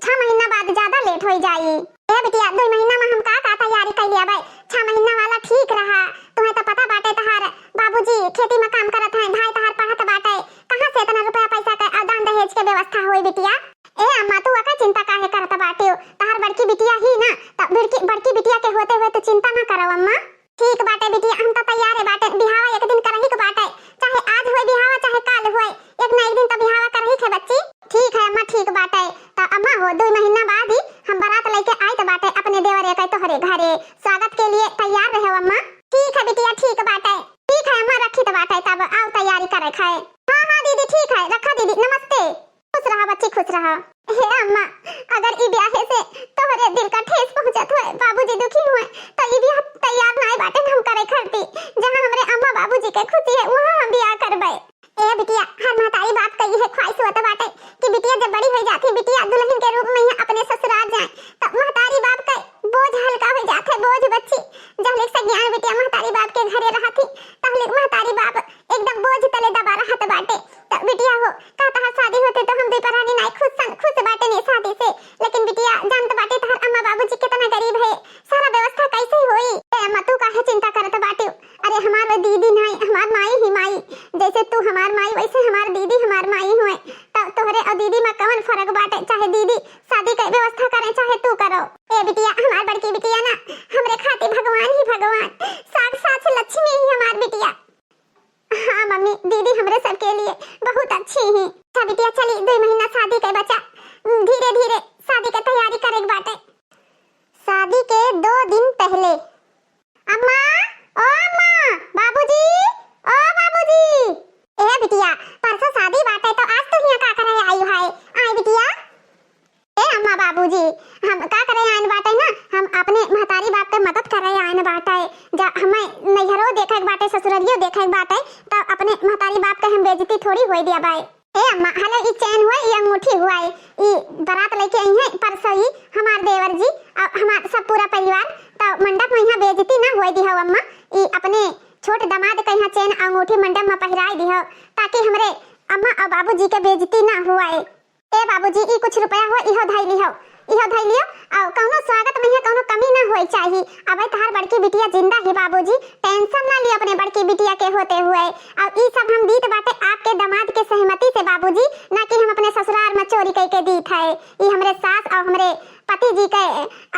छह महीना बाद ज्यादा लेट होइ जाई। ए बिटिया, दुई महीना में हम का का तैयारी कइ लिया बाई, छह महीना वाला ठीक रहा। तुम्हें तो पता बाटे तहार बाबूजी खेती में काम करत हैं, भाई तहार पढ़त बाटे, कहाँ से इतना रुपया पैसा के अउ दान दहेज के व्यवस्था होई बिटिया? ए अम्मा, तू अका चिंता काहे करत बाटियो? तहार बड़की बिटिया ही ना, त बड़की, बड़की बिटिया के होते हुए तू चिंता ना करो अम्मा। ठीक बाटे बिटिया, हम तो तैयार है बाटे, बिहावा एक दिन करही के बाटे, चाहे आज होए बिहावा चाहे काल होए, एक ना एक दिन तो बिहावा करही के बच्ची। ठीक है अम्मा, ठीक बाटे। त अम्मा हो, दुई महीना बाद ही हम बारात लेके आइत बाटे अपने देवरे के तोहरे घरे, स्वागत के लिए तैयार रहो अम्मा। ठीक है बिटिया, ठीक बाटे। ठीक है अम्मा, रखित बाटे, तब आओ तैयारी करे खाए। हाँ हाँ दीदी, ठीक है, रखा दीदी, नमस्ते। खुश रहा बच्ची, खुश रहा। हे अम्मा, अगर ई ब्याहे से तोहरे दिल का ठेस पहुँचत होए, बाबूजी दुखी होए, तो ई ब्याह तैयार नाय बाटे हम करे खरती। जहाँ हमरे अम्मा बाबूजी के खुशी है, वहाँ हम ब्याह करबे। ए बिटिया, हर महतारी बाप का इहे ख्वाहिश होत बाटे कि बिटिया जब बड़ी होइ जाती, बिटिया दुलहिन के रूप में यहाँ अपने ससुराल जाए, तो महतारी बाप का बोझ हल्का होइ जात है, बोझ बच्ची। जहले से ज्ञान बिटिया महतारी बाप के घरे रहती, तहले महतारी बाप एकदम बोझ तले दबा रहत बाटे। त बिटिया हो, का तहार शादी होते तो हम दुई परानी नाई खुश सन, खुश बाटे ने शादी से। लेकिन बिटिया, जानत बाटे तहार अम्मा बाबूजी कितना गरीब है, सारा व्यवस्था कैसे होई? ए अम्मा, तू काहे चिंता करत बाटे? अरे हमार वो दीदी नाई, हमार माई ही माई। जैसे तू हमार माई, वैसे हमार दीदी हमार माई हुए। त तोहरे अउ दीदी में कवन फर्क बाटे? चाहे दीदी शादी के व्यवस्था करे, चाहे तू करो। ए बिटिया, हमार बड़की बिटिया ना, हमरे खातिर भगवान ही भगवान, साक्षात लक्ष्मी ही हमार बिटिया। हाँ मम्मी, दीदी हमरे सबके लिए बहुत अच्छी ही। अच्छा बिटिया, चली, दुई महीना शादी के बचा, धीरे धीरे शादी के तैयारी करे के बाटे। शादी के दो दिन पहले। अम्मा, ओ अम्मा, बाबूजी, ओ बाबूजी। ए बिटिया, परसों शादी बाटे तो आज तू हियां का करे आई है? आए बिटिया। ए अम्मा बाबूजी, हम का करे आइन बाटे ना, हम अपने महतारी बाप के मदद करे आइन बाटे। जा हमें नैहरो देखे के बाटे, ससुररियो देखे के बाटे, तो अपने महतारी बाप के हम बेइज्जती थोड़ी होए दिया बाए। ए अम्मा, हेलो, ई चेन हुआ, ई अंगूठी हुआ है, ई बारात लेके आई है परसों ही हमार देवर जी और हमार सब पूरा परिवार, तो मंडप में यहाँ बेइज्जती ना होए दिहो अम्मा। ई अपने छोट दामाद के यहाँ चेन अंगूठी मंडप में पहिराए दिहो, ताकि हमरे अम्मा और बाबूजी के बेइज्जती ना हुआ है। ए बाबूजी, ई कुछ रुपया हो, इहो धई लिहो, इहो धई लियो, और कौनो स्वागत में है, कौनो कमी ना हो। चाही। अबे तहार बड़की बिटिया जिंदा ही बाबूजी, tension ना लियो अपने बड़की बिटिया के होते हुए। अब ई सब हम दीत बाटे आपके दामाद के सहमति से बाबूजी, ना कि हम अपने ससुराल में चोरी कइके दीत है। ई हमरे सास और हमरे पति जी के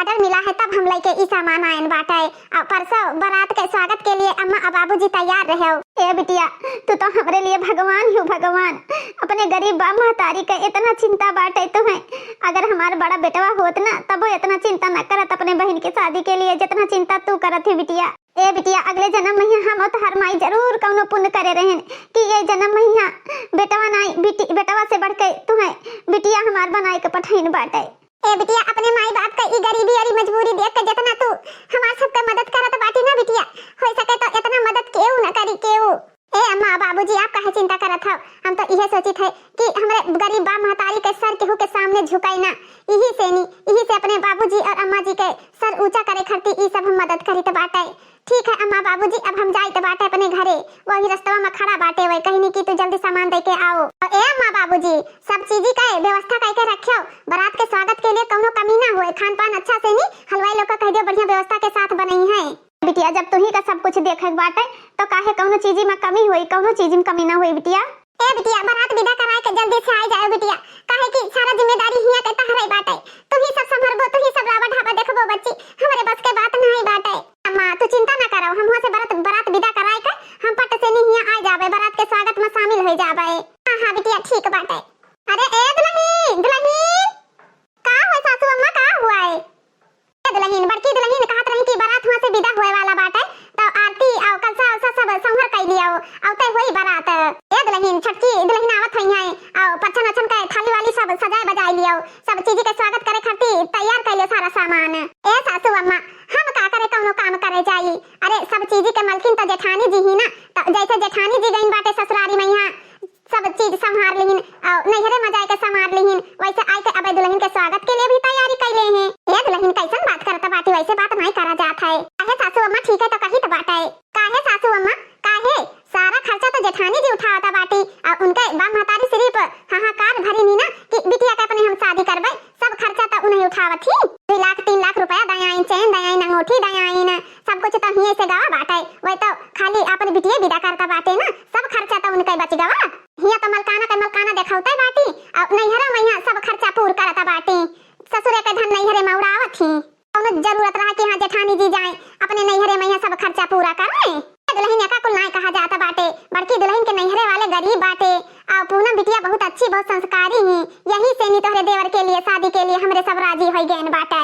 order मिला है, तब हम लइके ई सामान आयन बाटे। और परसों बारात के स्वागत के लिए अम्मा और बाबूजी तैयार रहो। ए बिटिया, तू तो हमरे लिए भगवान ही हो भगवान। अपने गरीब बाप महतारी के इतना चिंता बाटे तुम्हें। अगर हमार बड़ा बेटवा होत ना, तबो इतना चिंता न करत अपने बहिन के शादी के लिए, जितना चिंता तू करत ही बिटिया। ए बिटिया, अगले जन्म में हम और तोहार माई जरूर कौनो पुण्य करे रहन कि ये जन्म में बेटवा नाई, बेटी, बेटवा से बढ़ के तुम्हें बिटिया हमार बनाए के पठाइन बाटे। ए बिटिया, अपने माई बाप का ई गरीबी और ई मजबूरी देख के जितना तू हमार सबके मदद करत बाटी ना बिटिया, हो सके तो इतना मदद केहू ना करी केहू। ए अम्मा, बाबूजी, आप काहे चिंता करत हव? हम तो इहे सोचित है कि हमरे गरीब बाप महतारी के सर केहू के सामने झुकाई ना। इही से नी, इही से अपने बाबूजी और अम्मा जी के सर ऊंचा करे खातिर ई सब हम मदद करित बाटे। ठीक है अम्मा बाबूजी, अब हम जाइत बाटे अपने घरे। वही रस्तवा में खड़ा बाटे, वही कहनी कि तू जल्दी सामान दे के आओ। और ए अम्मा बाबूजी, सब चीजी का व्यवस्था करके रखियो, बारात के स्वागत के लिए कौनो कमी ना होए। खान पान अच्छा से नी, हलवाई लोग का कह दियो बढ़िया व्यवस्था के साथ बनई है। बिटिया, जब तुही का सब कुछ देखे के बाटे, तो काहे कौनो चीजी में कमी होई? कौनो चीजी में कमी ना होई बिटिया। ए बिटिया, बारात विदा कराए के जल्दी से आ जाओ बिटिया, काहे कि सारा जिम्मेदारी हिया के तहरे बाटे। तुही सब संभरबो, तुही सब रावा ढाबा देखबो बच्ची, हमरे बस के बात नहीं बाटे। अम्मा, तू चिंता ना करो, हम हुआ से बारात, बारात विदा कराए के हम पट से नहीं हिया आ जाबे, बारात के स्वागत में शामिल हो जाबे। हाँ, हाँ बिटिया, ठीक बाटे। अरे ए दुल्हन, दुल्हन, का हो सासू अम्मा, का हुआ है? ए दुल्हन, बड़की दुल्हन कहत रही कि बारात हुआ से विदा होए वाला बाटे, तो आरती और कलसा उलसा सब संभर कई लियो, औते होई बारात। ए दुल्हन, छोटकी दुल्हन आवत हुई है, और पच्छन वच्छन के थाली वाली सब सजाए बजाए लियो, सब चीज के स्वागत करे खातिर तैयार कर लियो सारा सामान। ए सासू अम्मा, हम का करे कौनो काम करे जाई? अरे सब चीज के मलकिन तो जेठानी जी ही ना, तो जैसे जेठानी जी गईन बाटे ससुरारी में यहाँ सब चीज संभार लिहिन, और नैहरे में जाए के संभार लिहिन, वैसे आए के अबे दुल्हन के स्वागत के लिए भी तैयारी कैले हैं। ए दुल्हन, कैसन बात करत बाटी, वैसे बात नहीं करा जात है। काहे सासू अम्मा, ठीक है तो कही तो बाटे। काहे सासू अम्मा, काहे? सारा खर्चा तो जेठानी जी उठावता बाटी, और उनके बाप महतारी सिर्फ हाहाकार भरी नी ना कि बिटिया के अपने हम शादी करबे, सब खर्चा तो उन्हें उठावत ही। दो लाख तीन लाख रुपया दयाइन, चेन दयाइन, अंगूठी दयाइन, सब कुछ तो हिये से गवा बाटे। वही तो खाली अपन बिटिये विदा करता बाटे ना, सब खर्चा तो उनके बच गवा। हिया तो मलकाना के मलकाना देखौते बाटी, और नैहरा में यहाँ सब खर्चा पूर करत बाटी। ससुरे के धन नैहरे में उड़ावत ही। कौनो जरूरत रहा कि हाँ जेठानी जी जाए अपने नैहरे में यहाँ सब खर्चा पूरा करे? दुल्हन, एका कुल नाय कहा जात बाटे। बड़की दुल्हन के नैहरे वाले गरीब बाटे, और पूनम बिटिया बहुत अच्छी, बहुत संस्कारी ही। यही से नी तोहरे देवर के लिए, शादी के लिए हमरे सब राजी हो गए बाटे।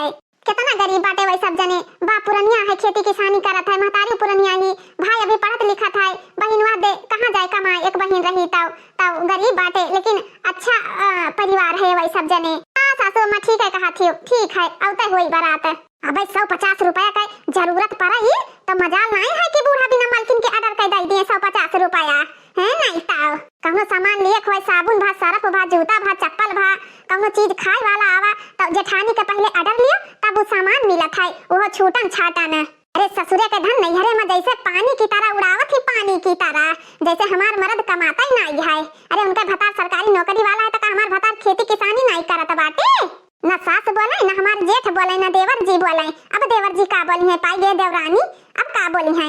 कितना गरीब बाटे वही सब जने। बाप पुरनिया है, खेती किसानी करत है, महतारी पुरनिया ही, भाई अभी पढ़त लिखत है, बहिनवा दे कहाँ जाए कमाए, एक बहिन रही तब, तब गरीब बाटे, लेकिन अच्छा, अ, परिवार है वही सब जने। हाँ सासू अम्मा, ठीक है कहा थी, ठीक है, औते होई बारात। अबे सौ पचास रुपया के जरूरत पड़े ही, तो मजाल नाई है कि बूढ़ा बिना मलकिन के order कर दे दिए सौ पचास रुपया। हैं, नहीं तो कौनो सामान लिए, कोई साबुन भा, सरफ भा, जूता भा, चप्पल भा, कौनो चीज खाए वाला आवा, तो जेठानी के पहले order लियो, तब वो सामान मिलत है, वो छूटन छाटन। अरे ससुरे के धन नैहरे में जैसे पानी की तरह उड़ावत ही, पानी की तरह, जैसे हमार मर्द कमाता ही नहीं है। अरे उनका भतार सरकारी नौकरी वाला है, तो का हमार भतार खेती किसानी नहीं करत बाटे? न सास बोले, न हमार जेठ बोले, न देवर जी बोले। अब देवर जी का बोली है, पाई गए देवरानी, अब का बोली है?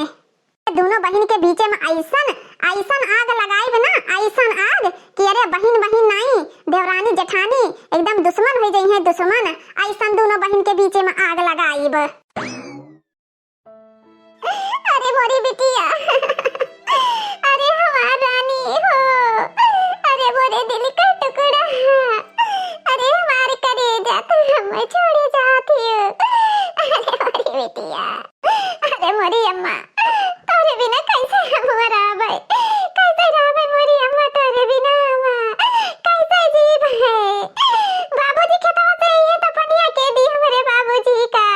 दोनों बहिन के बीचे में ऐसन, ऐसन आग लगाइब ना, ऐसन आग कि अरे बहिन बहिन नाई, देवरानी जेठानी एकदम दुश्मन हो गई है, दुश्मन। ऐसन दोनों बहिन के बीचे में आग लगाइब। अरे मोरी बिटिया, अरे हमार रानी हो, अरे मोरे दिल का टुकड़ा, अरे हमार करेजा, तू हमें छोड़े जाती हो। अरे मोरी बिटिया, अरे मोरी अम्मा, तोरे बिना कैसे हम रहबै? कैसे रहबै मोरी अम्मा तोरे बिना अम्मा? कैसे जीबै? बाबूजी खेतवा से ये तो पनिया के दी हमरे बाबूजी का,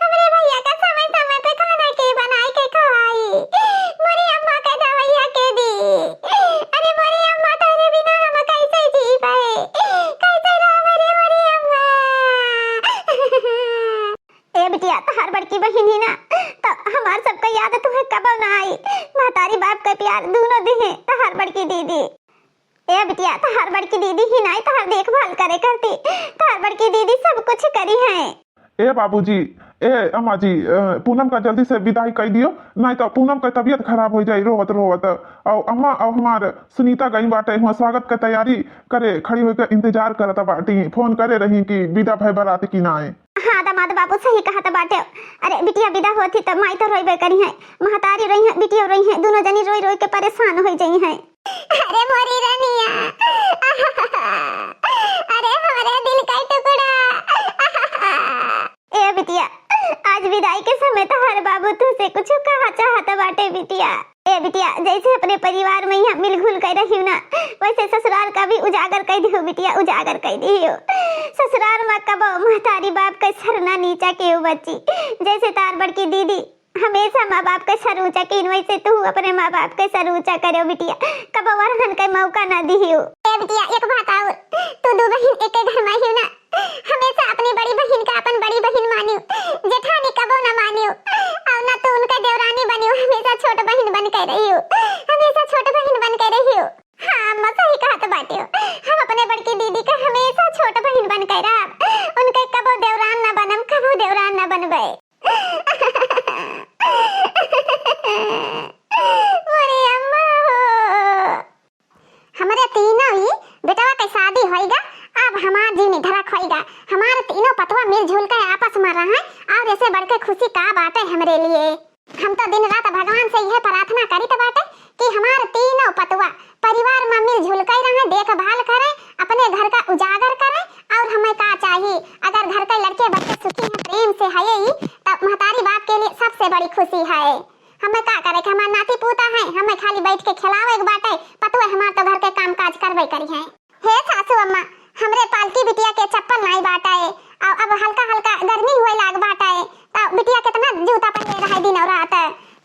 हमरे भैया का समय समय पे खाना के बनाए के खवाई, मोरी अम्मा का दवाइया के दी। अरे मोरी अम्मा तोरे बिना हम कैसे जीबै? कैसे रहबै रे मोरी अम्मा? ए बिटिया, तोहार बड़की बहिन ही ना, तो हमार सबका याद तुम्हें कबो ना आई। महतारी बाप का प्यार दोनों दिहे तोहार बड़की दीदी। ए बिटिया, तोहार बड़की दीदी ही ना, तोहार देखभाल करे करती, तोहार बड़की दीदी सब कुछ करी है। ए बाबूजी, ए अम्मा जी, अ, पूनम का जल्दी से विदाई कइ दियो, नाहीं तो पूनम का तबियत खराब होइ जाई रोवत रोवत। अउ अम्मा अउ हमार सुनीता गई बाटे हुआँ स्वागत के तैयारी करे, खड़ी होइके इंतजार करत बाटी। फोन करे रही कि विदा भय बरात कि नाहीं। हाँ दामाद बाबू सही कहत बाटे। अरे बिटिया विदा होती त माई तो रोइबे करिहैं, महतारी रोइहैं, बिटियो रोइहैं, दुनो जनी रोइ रोइ के परेशान होइ जइहैं। अरे मोरी रनिया, अरे हमरे दिल का टुकड़ा। ए बिटिया, आज विदाई के समय तोहार बाबू तुहसे कुछ कहा चाहत बाटे बिटिया। ए बिटिया, जैसे अपने परिवार में यहाँ मिलजुल के रहियो ना, वैसे ससुराल का भी उजागर कइ दियो बिटिया, उजागर कइ दियो। ससुराल में कबो महतारी बाप के सर ना नीचा कियो बच्ची। जैसे तार बड़की दीदी हमेशा माँ बाप के सर ऊँचा किन, वैसे तू अपने माँ बाप के सर ऊँचा करियो बिटिया, कबो वरहन के मौका ना दियो। ए बिटिया, एक बात और, तू दू बहिन एक घर में ही ना, हमेशा अपनी बड़ी बहिन का अपन बड़ी बहिन मानियो, जेठानी कबो ना मानियो, और ना तू उनका देवरानी बनियो, हमेशा छोट बहिन बन के रहियो, हमेशा छोट बहिन बन के रहियो। हाँ अम्मा, सही कहत बाटियो, हम अपने बड़की दीदी का हमेशा छोट बहिन बन के रहब, उनके कबो देवरान ना बनम, कबो देवरान ना बनबे। मोरे अम्मा हो। हमरे तीनों ही बेटवा के शादी होइगा, अब हमार जीवनी धरक होइगा। हमार तीनों पतवा मिलजुल के आपस में रहें और ऐसे बढ़ के खुशी का बाटे हमरे लिए। हम तो दिन रात भगवान से यह प्रार्थना करित बाटे कि हमार तीनों पतवा परिवार में मिलजुल के रहें, देखभाल करें, अपने घर का उजागर करें। और हमें का चाहिए? अगर घर के लड़के बच्चे सुखी हैं, प्रेम से है ही, तब महतारी बाप के लिए सबसे बड़ी खुशी है। हमें का करे कि हमार नाती पूता हैं, हमें खाली बैठ के खिलावे के बाटे, पतोह हमार तो घर के काम काज करबे करिहैं। हे सासू अम्मा, हमरे पालकी बिटिया के चप्पल नाई बाटे, और अब हल्का हल्का गर्मी हुए लाग बाटे, तो बिटिया कितना जूता पहने रहे दिन और रात,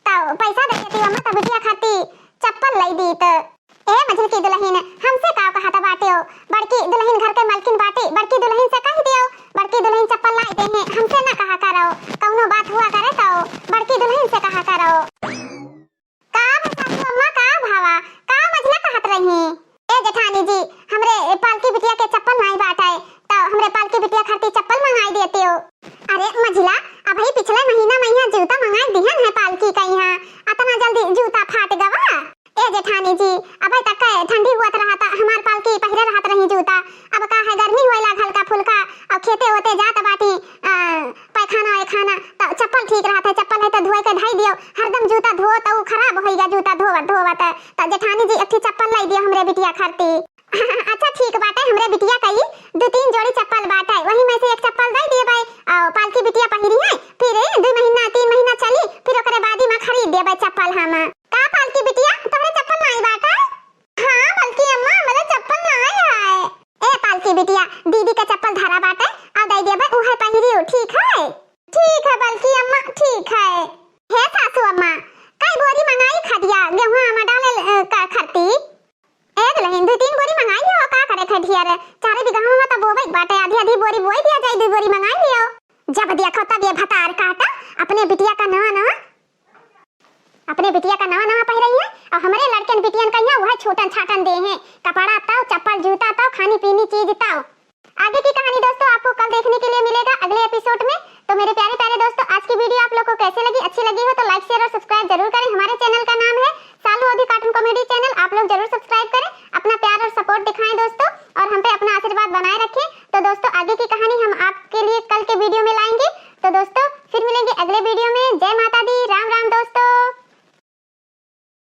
तो पैसा दे देती अम्मा, तो बिटिया खाती चप्पल लाई दीत। ए मझिलकी दुलहिन, हमसे का कहत बाटे हो? बड़की दुलहिन घर के मालकिन बाटी, बड़की दुलहिन से कहि दियो, बड़की दुलहिन चप्पल लाई देहैं, हमसे ना कहा करो। कौनो बात हुआ करे तो बड़की दुलहिन से कहा करो। का भा सासू अम्मा, का भावा, का मझिला कहत रही? ए जेठानी जी, हमरे पालकी बिटिया के चप्पल नाई बाटे, तो हमरे पालकी बिटिया खातिर चप्पल मंगाई देती हो। अरे मझिला, अबही पिछले महीना में यहाँ जूता मंगाई दिहन है पालकी का यहाँ, अतना जल्दी जूता फाट गवा? ए जेठानी जी, अबे तक के ठंडी हुआ रहता, हमार पालकी पहिरे रहत रही जूता। अब का है, गर्मी होए लाग हल्का फुल्का, और खेते होते जात बाटी, आ, पैखाना वैखाना, तो चप्पल ठीक रहत है, चप्पल है तो धोए के धई दियो। हरदम जूता धो तो उ खराब होइगा, जूता धोवत धोवत। तो जेठानी जी, एक ठे चप्पल लाई दियो हमरे बिटिया खातिर। अच्छा ठीक बाटे, हमरे बिटिया कई दू तीन जोड़ी चप्पल बाटे, वही में से एक चप्पल दे दिए भाई, और पालकी बिटिया पहिरी है, फिर दू महीना तीन महीना चली, फिर ओकरे बाद ही में खरीद देबे चप्पल हम। का पालकी बिटिया, तोहरे चप्पल नाई बाटे? हाँ बल्कि अम्मा, हमरे चप्पल नाई है। ए पालकी बिटिया, दीदी का चप्पल धरा बाटे, आ दे देबे, उहे पहिरियो, ठीक है? ठीक है बल्कि अम्मा, ठीक है। हे सासू अम्मा, कई बोरी मंगाई खदिया, गेहूं आमा डाले, अ, का खरती? ए दुलहिन, दू तीन बोरी मंगाई लियो, का करे थे ढेर? चारे बीघा में तो बोबे बाटे, आधी आधी बोरी बोई दिया जाई, दू बोरी मंगाई लियो। जब देखो तब ये भतार काटा, अपने बिटिया का नवा नवा, अपने बिटिया का नवा नवा पहिरई है, और हमरे लड़कन बिटियन का यहाँ वह छोटन छाटन दे हैं, कपड़ा तौ, चप्पल जूता तौ, खानी पीनी चीज तौ। आगे की कहानी दोस्तों आपको कल देखने के लिए मिलेगा अगले एपिसोड में। तो मेरे प्यारे प्यारे दोस्तों, आज की वीडियो आप लोग को कैसे लगी? अच्छी लगी हो तो लाइक, शेयर और सब्सक्राइब जरूर करें। हमारे चैनल का नाम है सालू अभी कार्टून कॉमेडी चैनल, आप लोग जरूर सब्सक्राइब करें, अपना प्यार और सपोर्ट दिखाएं दोस्तों, और हम पे अपना